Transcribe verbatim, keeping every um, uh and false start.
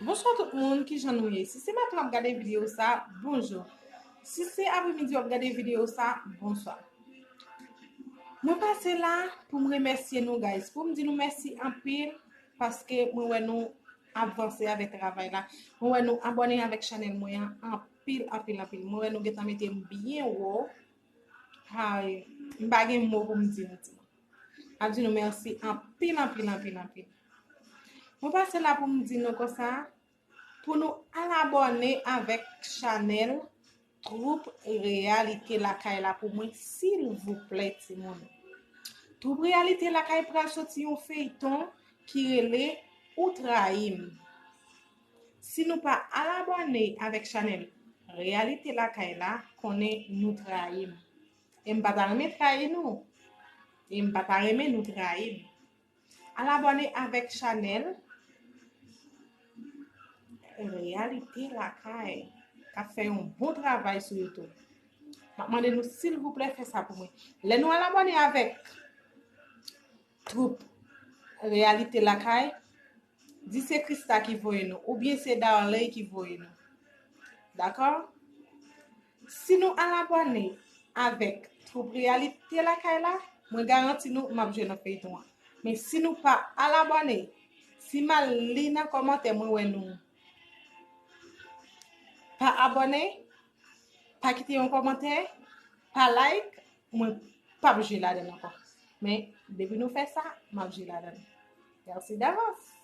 Bonswa tout moun, kijan nou ye? Si se maten w ap gade videyo sa, bonjou. Si se apremidi w ap gade videyo sa, bonswa. Mwen pase la pou m remèsye nou, guys, pou m di nou mèsi anpil, paske mwen wè nou ap vanse avèk travay la. Mwen wè nou abòne avèk chanèl mwen an anpil, anpil, anpil. Mwen wè nou gentan mete m byen wo. Ay, m pa gen mo pou m di nou, timoun. M ap di nou mèsi anpil, anpil, anpil, anpil. Mwen pase la pou m di nou konsa, pou nou al abòne avèk chanèl Twoup Reyalite Lakay la pou mwen, silvouplè, timoun. Twoup Reyalite Lakay pral soti yon feyton ki rele Ou Trayi M. Si nou pa al abòne avèk chanèl Reyalite Lakay la, konnen nou trayi m. E m pa ta renmen trayi nou. E m pa ta renmen nou trayi m. Al abòne avèk chanèl Reyalite Lakay k ap fè yon bon travay sou YouTube. M ap mande nou, silvouplè, fè sa pou mwen. Lè nou al abòne avèk Twoup Reyalite Lakay, di se Krista ki voye nou, oubyen se Darley ki voye nou. Dakò? Si nou al abòne avèk Twoup Reyalite Lakay la, mwen garanti nou m ap jwe nan feyton an. Men si nou pa al abòne, si m al li nan kòmantè, mwen wè nou pa abòne, pa kite yon kòmantè, pa like, mwen p ap jwe ladan l ankò. Men depi nou fè sa, m ap jwe ladan l. Mèsi davans.